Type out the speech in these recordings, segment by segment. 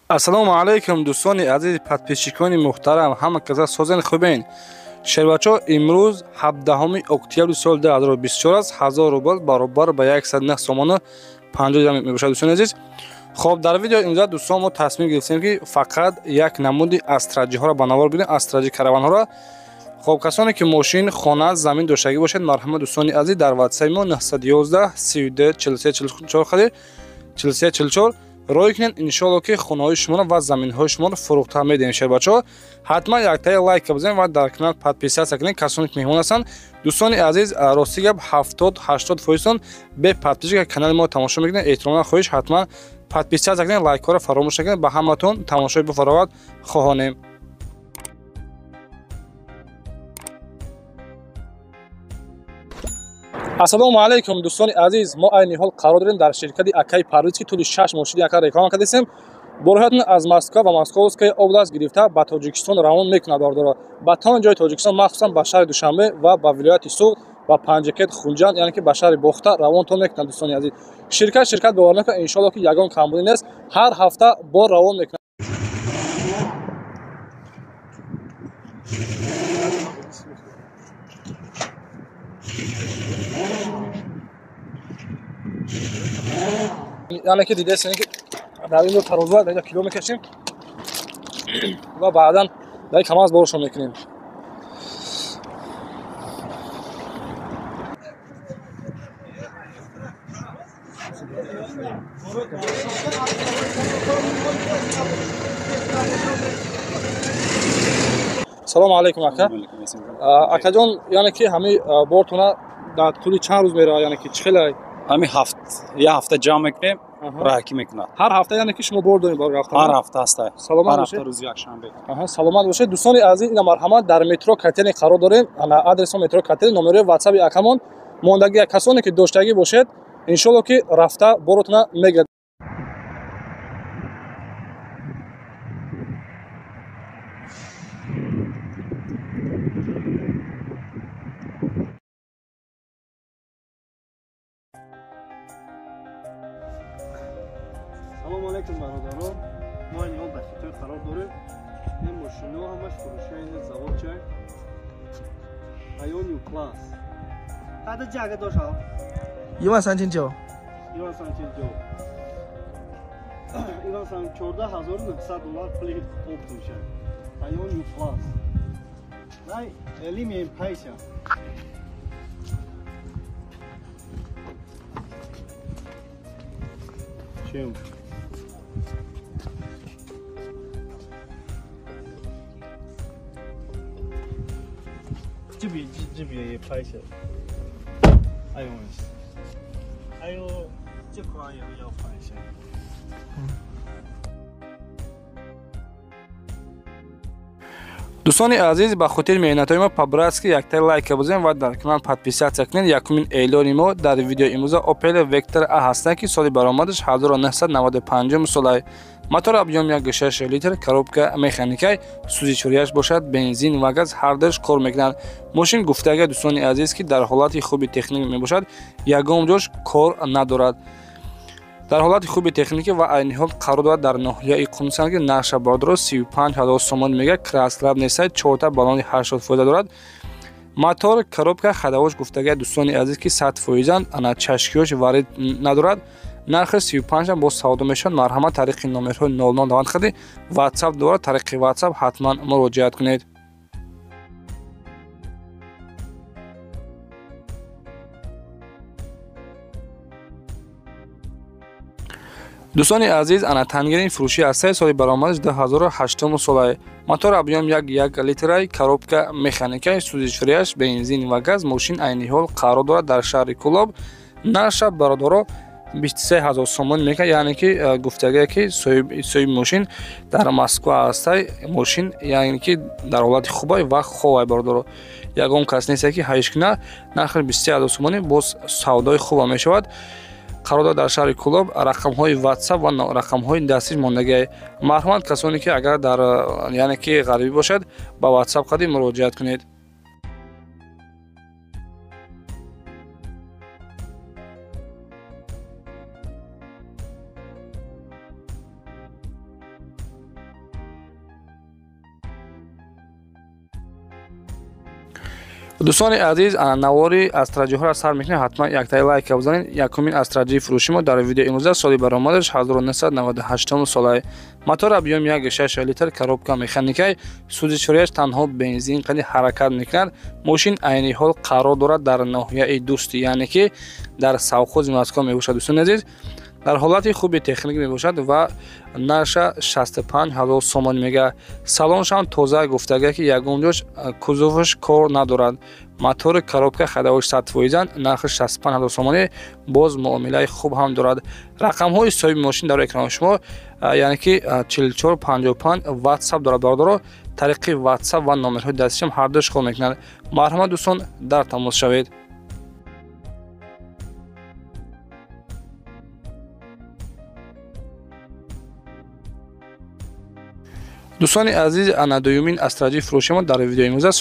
Ассалому алайкум дӯстони азиз, подписчикони муҳтарам, ҳама каза созен хубен. Шербачо имрӯз 17 октябри соли 2024 аст. 1000 рубл баробар ба 109 сомону 50 дирам мебошад, дӯстони азиз. Хоб, дар видео имрӯза дӯстон мо тасмим гирифтем, ки фақат як намуди астраҷиҳоро ба навор бинем, астраҷи караванҳоро. Хоб, касоне ки мошин, хона, замин доштагӣ бошед, марҳамат дӯстони азиз, дар ватсапи мо 911 32 43 44 хади 43 44 рой кунед. Иншоалло ки хонаҳои шуморо ва заминҳои шуморо фурӯхта медиҳем. Шербачаҳо, ҳатман яктаи лайка бизанед ва дар канал подписаться кунед, касоне ки меҳмон ҳастанд. Дӯстони азиз, рости гап, 70-80 фоизтон бе подписчика канали мо тамошо мекунед. Эҳтиромона хоҳиш, ҳатман подписаться кунед, лайкҳоро фаромӯш накунед. Ба ҳаматон тамошои буфароғат хоҳонем. Ассалому алайкум дӯстони азиз, мо айни ҳол қарор дорем дар ширкати Акай Парвиз, ки тӯли 6 моҳ шуд ака реклама кардесем. Борҳоятон аз Москва ва Московская область гирифта ба Тоҷикистон равон мекунад бордоро. Ба тамоми ҷои Тоҷикистон, махсусан ба шаҳри Душанбе ва ба вилояти Суғд, ба Панҷакент, Хунҷанд, яъне ки ба шаҳри Бохта равонтон мекунад дӯстони азиз. Ширкат бовар накунад, иншоалло ки ягон камбудӣ нест, ҳар ҳафта бор равон мекунад. Яъне ки дидесен ки дар ин тарозу дар кило мекашем ва баъдан дар КамАЗ боршон мекунем. Салому алайкум ака. Акаҷон, яъне ки ҳамаи бортона дар тӯли чанд рӯз меравад, яъне ки чӣ хеле? Ҳамин ҳафт, як ҳафта ҷамъ мекунем, раҳакӣ мекунад. Ҳар ҳафта, яъне ки шумо бор доред барои рафтан? Ҳар ҳафта ҳаста. Саломат бошед. Ҳар ҳафта рӯзи якшанбе. Аҳа, саломат бошед. Дӯстони азиз, ина марҳамат, дар метро Котелни қарор дорем. Ана адреси метро Котелни, номерои WhatsApp акамон мондагӣ. Касоне ки доштагӣ бошед, иншоалло ки рафта боротона мегирад. Салом алейкум бародарон, мо айни ҳол дар Хитой қарор дорем. Ин мошино ҳамаш фурӯшаи заводчай Айониу Класс. 它的价格多少？ 13900。 13900. 14900 доллар пули оптом шай. Айониу Класс. 来，里面拍一下。请。这边也拍一下，还有，还有这款也要拍一下。 Дӯстони азиз, ба хотири меҳнатҳои мо по-братски якта лайка бизанед ва дар канал подписаться кунед. Якумин эълони мо дар видеои имрӯза Opel Vectra A ҳастанд, ки соли баромадаш 1995 солай. Мотор объём 1,6 литр, коробка механикай, сӯзишворияш бошад бензин ва газ ҳардуш кор мекунанд. Мошин гуфтага дӯстони азиз, ки дар ҳолати хуби техникӣ мебошад, ягон ҷош кор надорад. Дар ҳолати хуби техникӣ ва айни ҳол қарор дорад дар ноҳияи Қумсанг, ки нархша бордоро 35 000 сомон мега, краслаб несай, чорта баллони 80% дорад. Мотор, коробка, ходовош гуфтага дӯстони азиз, ки 100 фоизанд, ана чашкиёш варид надорад. Нархи 35 боз савдо мешавад. Марҳамат, тариқи номерҳои 00 даванд хади WhatsApp дорад, тариқи WhatsApp ҳатман муроҷиат кунед. Дӯстони азиз, ана тангерин фурӯшӣ ҳастаи, соли баромадаш 2008 солай. Мотор объём 1,1 литрай, коробка механикай, сӯзишворияш бензин ва газ. Мошин айни ҳол қарор дорад дар шаҳри Кӯлоб. Нархша бародаро 23 000 сомон мекунад, яъне ки гуфтагие ки соҳиби мошин дар Москва ҳастай. Мошин яъне ки дар ҳолати хубай ва ховай бародаро. Ягон кас несте ки ҳайш кунад. Нархи 23 000 сомонӣ боз савдои хуба мешавад. Қарор дорад дар шаҳри Кӯлоб. Рақамҳои WhatsApp ва рақамҳои дастиш мондагиай. Марҳамат, касоне ки агар дар яъне ки ғарибӣ бошад, ба WhatsApp қади муроҷиат кунед. Дӯстони азиз, навори астраҷиҳоро сар мекунем. Ҳатман яктаи лайка бизанед. Якумин астраҷии фурӯши мо дар видеои имрӯза соли баромадаш 1998 солае. Мотор объём 1,6 литр, коробка механикай, сӯзишворияш танҳо бензин қади ҳаракат мекунад. Мошин айни ҳол қарор дорад дар ноҳияи Дӯстӣ, яъне ки дар совхози Москва мебошад. Дӯстони азиз, дар ҳолати хуби техникӣ мебошад ва нарша 65 000 сомонӣ мега. Салоншам тоза, гуфтага ки ягон ҷош кузоваш кор надорад. Мотори коробка ходовош 100%, нархи 65 000 сомонӣ, боз муомилаи хуб ҳам дорад. Рақамҳои соҳиби мошин дар экрани шумо, яъне ки 44 55 WhatsApp дорад бародаро. Тариқи WhatsApp ва номерҳои дастишам ҳардуш кор мекунад. Марҳамат дӯстон, дар тамос шавед. Дӯстони азиз, ана дуюмин астраҷии фурӯши мо дар видеои имрӯза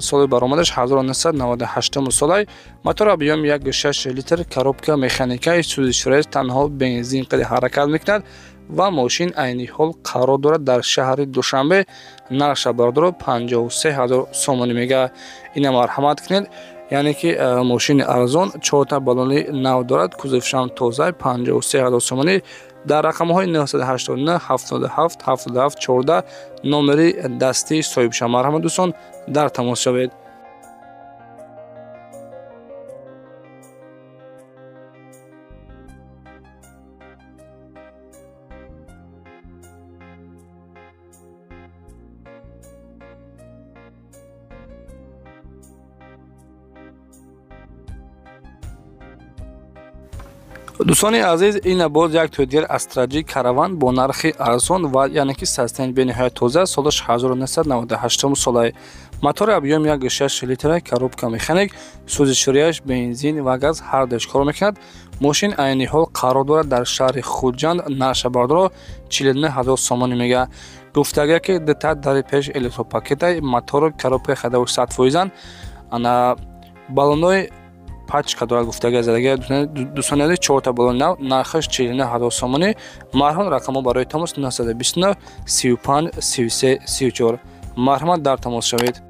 соли баромадаш 1998 солай. Мотор объём 1,6 литр, коробка механикаи, сӯзишворияш танҳо бензин қади ҳаракат мекунад ва мошин айни ҳол қарор дорад дар шаҳри Душанбе. Нархша бародаро 53 000 сомонӣ мега. Ина марҳамат кунед, яъне ки мошини арзон, чорта баллони нав дорад, кузовшам тоза, 53 000 сомонӣ. Дар рақамҳои 989 77 77 14 номери дастии соҳибша. Марҳамат дӯстон, дар тамос шавед. Дӯстони азиз, ина боз як тои дигар астраҷи караван бо нархи арзон ва яъне ки састен бениҳоят тоза, солаш 1998 солае. Мотори объём 1,6 литра, коробка механик, сӯзишворияш бензин ва газ ҳардуш кор мекунад. Мошин айни ҳол қарор дорад дар шаҳри Хуҷанд. Нархша бародаро 49 000 сомонӣ мега. Гуфтага ки дута дари пеш электропакетай, мотору коробка ходовош 100%, ана баллонои пачка дорад, гуфтага задага. Дӯстони азиз, чорта баллон нав, нархаш 49 000 сомонӣ. Марҳамат, рақамҳо барои тамос 929 35 33 34. Марҳамат, дар тамос шавед.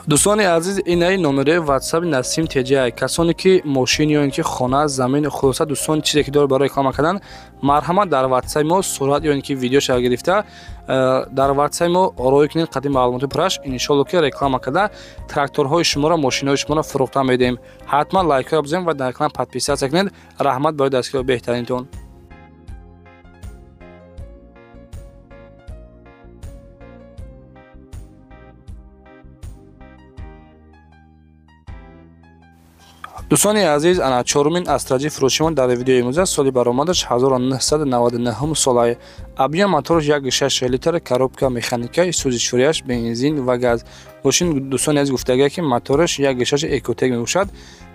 Дӯстони азиз, инаи номерои ватсапи Насим ТЖ. Касоне ки мошин ё ин ки хона, замин, хулоса дӯстон чизе ки дорад барои реклама кардан, марҳамат дар ватсапи мо сурат ё ин ки видеоша гирифта дар ватсапи мо рой кунед қадим маълумоти пураш. Иншолло ки реклама карда тракторҳои шуморо, мошинҳои шуморо фурӯхта медиҳем. Ҳатман лайкҳоро бизанед ва дар канал подписатсия кунед. Раҳмат барои дастгириҳои беҳтаринтон. Дӯстони азиз, ана чорумин астраҷи фурӯшимон дар видеои имрӯза соли баромадаш 1999 солае. Объём мотораш 1,6 литр, коробка механикаи, сӯзишворияш бензин ва газ. Мошин дӯстони азиз гуфтага ки мотораш 1,6 экотек мебошад,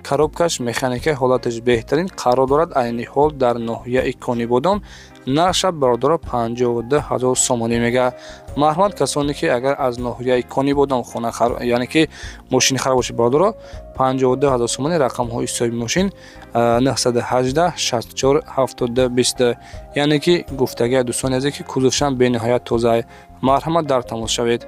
коробкаш механикаи, ҳолаташ беҳтарин, қарор дорад айни ҳол дар ноҳияи Конибодом. Нархша бародаро 52 000 сомонӣ мега. Марҳамат, касоне ки агар аз ноҳияи Конибодом хона яъне ки мошин хароб бошад бародаро, 52 000 сомонӣ. Рақамҳои соҳиби мошин 918 64 72 20, яъне ки гуфтагия дӯстони азиз ки кузовшам бениҳоят тоза. Марҳамат, дар тамос шавед.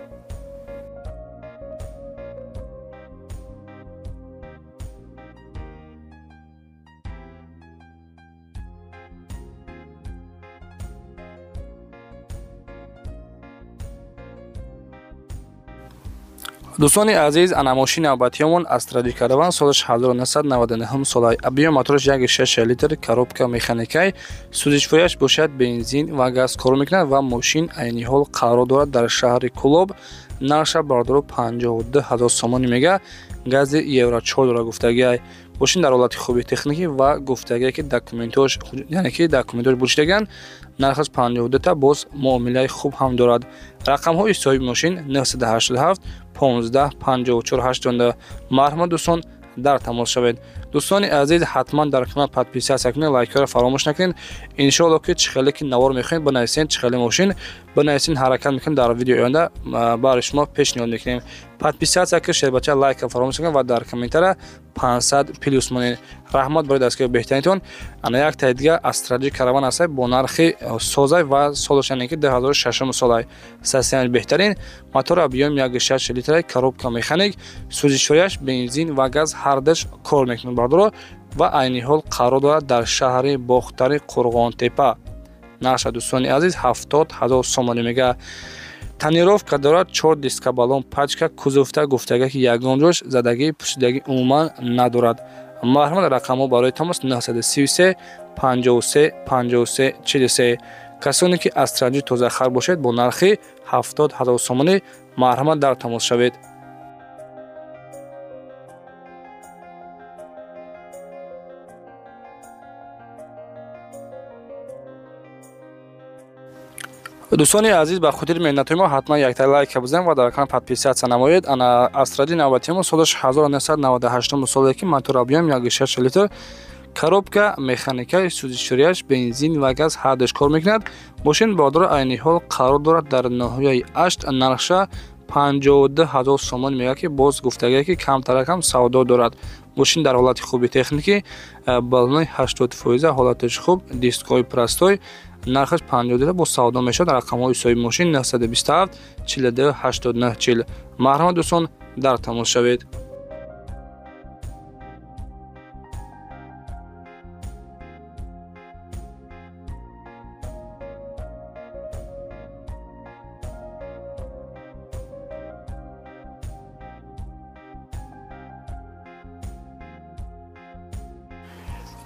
Дӯстони азиз, ана мошини навбатиёмон астраҷи караван солаш 1999 солай. Объём мотораш 1,6 литр, коробка механикай, сӯзишворияш бошад бензин ва газ кор мекунад ва мошин айни ҳол қарор дорад дар шаҳри Кулоб. Нархша бародаро 52 000 сомонӣ мега. Гази евро 4 дорад гуфтагиай. Мошин дар ҳолати хуби техникӣ ва гуфтагие ки документош, яъне ки документош бучидаган, нархаш 52 та, боз муомилаи хуб ҳам дорад. Рақамҳои соҳиби мошин 987 15 54 82. Марҳамат дӯстон, дар тамос шавед. Дӯстони азиз, ҳатман дар канал подписаться кунед, лайкҳоро фаромӯш накунед. Иншоалло ки чӣ хеле ки навор мехоҳед бинависед, чӣ хеле мошин бинависед, ҳаракат мекунем дар видеои оянда барои шумо пешниҳод мекунем. Подписаться ки шербача, лайка фаромӯш накунед ва дар комментария 500 плюс монед. Раҳмат барои дастгири беҳтаринтон. Ана як таи дига Астра Ҷи Караван ҳастай бо нархи созай ва солаш, яъне ки 2006 солай. Состояние беҳтарин, мотор объем 1,6 литра, коробка механик, сӯзишвориаш бензин ва газ ҳардаш кор мекунад бардоро ва айни ҳол қарор дорад дар шаҳри Бохтари Қурғонтепа. Нархша дӯстони азиз 70 ҳазор сомонӣ мега. Тонировка дорад, чор диска, баллон, пачка, кузовта гуфтага ки ягон ҷош задагӣ пӯшидагӣ умуман надорад. Марҳамат, рақамҳо барои тамос 933 53 53 43. Касоне ки Астра Ҷи тозахар бошед бо нархи 70 ҳазор сомонӣ, марҳамат дар тамос шавед. Дӯстони азиз, ба хотири меҳнатҳои мо ҳатман якта лайка бизанед ва дар канал подписаться намоед. Ана Астра Ҷи навбати мо солаш 1998 соле ки мотор объем 1,6 литр, коробка механика, сӯзишвориаш бензин ва газ ҳардаш кор мекунад. Мошин бародаро айни ҳол қарор дорад дар ноҳияи Ашт. Нархша 52 ҳазор сомон мега ки боз гуфтагие ки камтаракам савдо дорад. Мошин дар ҳолати хуби техникӣ, баллони 80%, ҳолаташ хуб, дискҳои простой, нархаш 52 боз савдо мешавад. Рақамҳои соҳиби мошин 927 42 89 40. Марҳамат дӯстон, дар тамос шавед.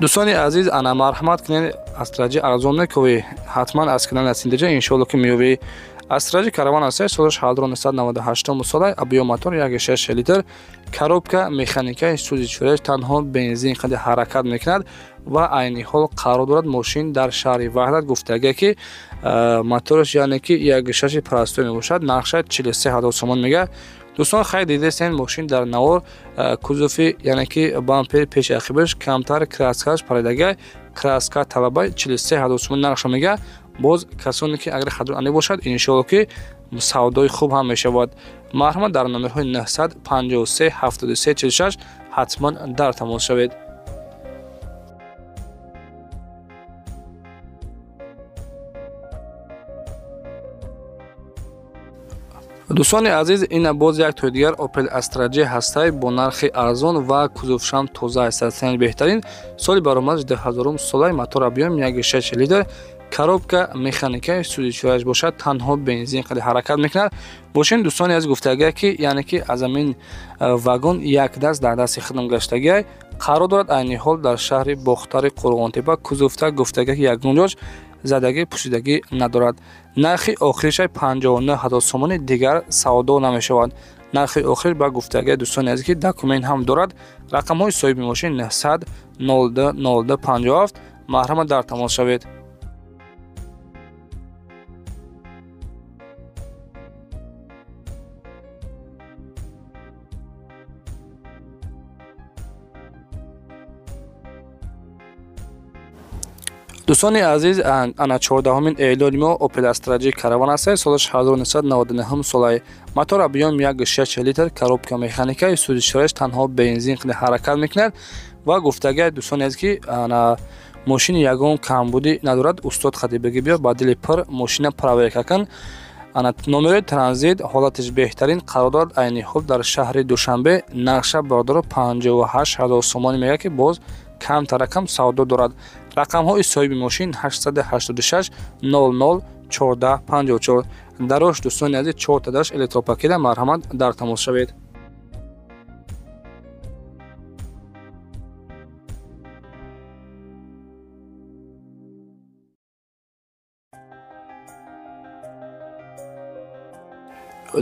Дӯстони азиз, ана марҳамат кунед, Астра Ҷи арзон мекӯвӣ, ҳатман аз канали Асиндаҷа иншоалло ки меёвӣ. Астра Ҷи Караван аст, солаш 1998 сола, объем мотор 1,6 литр, коробка механика, сӯзишвориаш танҳо бензин қади ҳаракат мекунад ва айни ҳол қарор дорад мошин дар шаҳри Ваҳдат. Гуфтагие ки мотораш яъне ки 1,6 простой мебошад, нархша 43 ҳазор сомон мега. Дӯстон, хайр, дидестен мошин дар навор, кузови яъне ки бампери пеши ақибаш камтар краскаш паридага, краска талабай, 43 ҳазор сомон нархша мега. Боз касоне ки агар хадр ане бошад, иншоалло ки савдои хуб ҳам мешавад. Марҳамат, дар номерҳои 953 73 46 ҳатман дар тамос шавед. Дӯстони азиз, ина боз як тои дигар Opel Astra J ҳастай бо нархи арзон ва кузовшам тоза аст, беҳтарин. Соли баромадаш 2000 солай, мотор объем 1,6 литр, коробка механика, сӯзишвориаш бошад танҳо бензин қади ҳаракат мекунад. Мошин дӯстони азиз гуфтагия ки яъне ки аз ҳамин вагон як даст дар дасти хидм гаштагия, қарор дорад айни ҳол дар шаҳри Бохтари Қурғонтепа. Кузовта гуфтагия ки ягон ҷош задагӣ пӯшидагӣ надорад. Нархи охиришай 59 ҳазор сомонӣ, дигар савдо намешавад. Нархи охир ба гуфтагии дӯстони азиз ки документ ҳам дорад. Рақамҳои соҳиби мошин 900 02 02 57. Марҳамат дар тамос шавед. Дӯстони азиз, ана 14-ҳумин эълони мо Opel Astra J Caravan аст, солаш 1999 солай, мотор объем 1,6 литр, коробка механика, сӯзишвориаш танҳо бензин ҳаракат мекунад ва гуфтагии дӯстони азиз ки ана мошини ягон камбудӣ надорад. Устод хатибагӣ биё, ба дили пур мошина проверка кун. Ана номерои транзит, ҳолаташ беҳтарин, қарор дорад айни ҳол дар шаҳри Душанбе. Нақша бародаро 58 ҳазор сомонӣ мега ки боз камтаракам савдо дорад. Рақамҳои соҳиби мошин 886 00 14 54. Дарош дӯстони азиз чортадаш электропакета, марҳамат дар тамос шавед.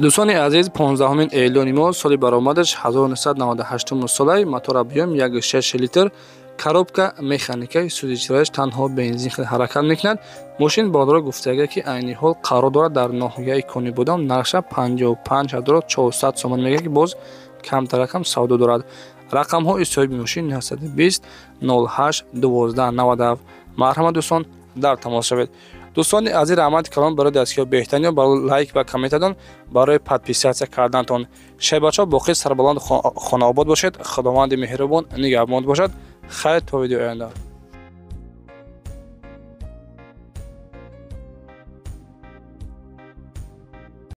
Дӯстони азиз, 15-ҳумин эълони мо, соли баромадаш 1998 солай, мотор объем 1,6 литр, коробка механика, сӯзишвориаш танҳо бензин ҳаракат мекунад. Мошин бародаро гуфтага ки айни ҳол қарор дорад дар ноҳияи Конибодом. Нархша 55400 сомон мега ки боз камтаракам савдо дорад. Рақамҳои соҳиби мошин 920 08 12 97. Марҳамат, дӯстон, дар тамос шавед. Дӯстони азиз, раҳмати калон барои дастгиҳо беҳтарин, барои лайк ва комментатон, барои подписаться кардантон. Шербачаҳо, боқӣ сарбаланд, хонаобод бошед. Худованди меҳрубон нигаҳбон бошад. Хайр, то видеои оянда.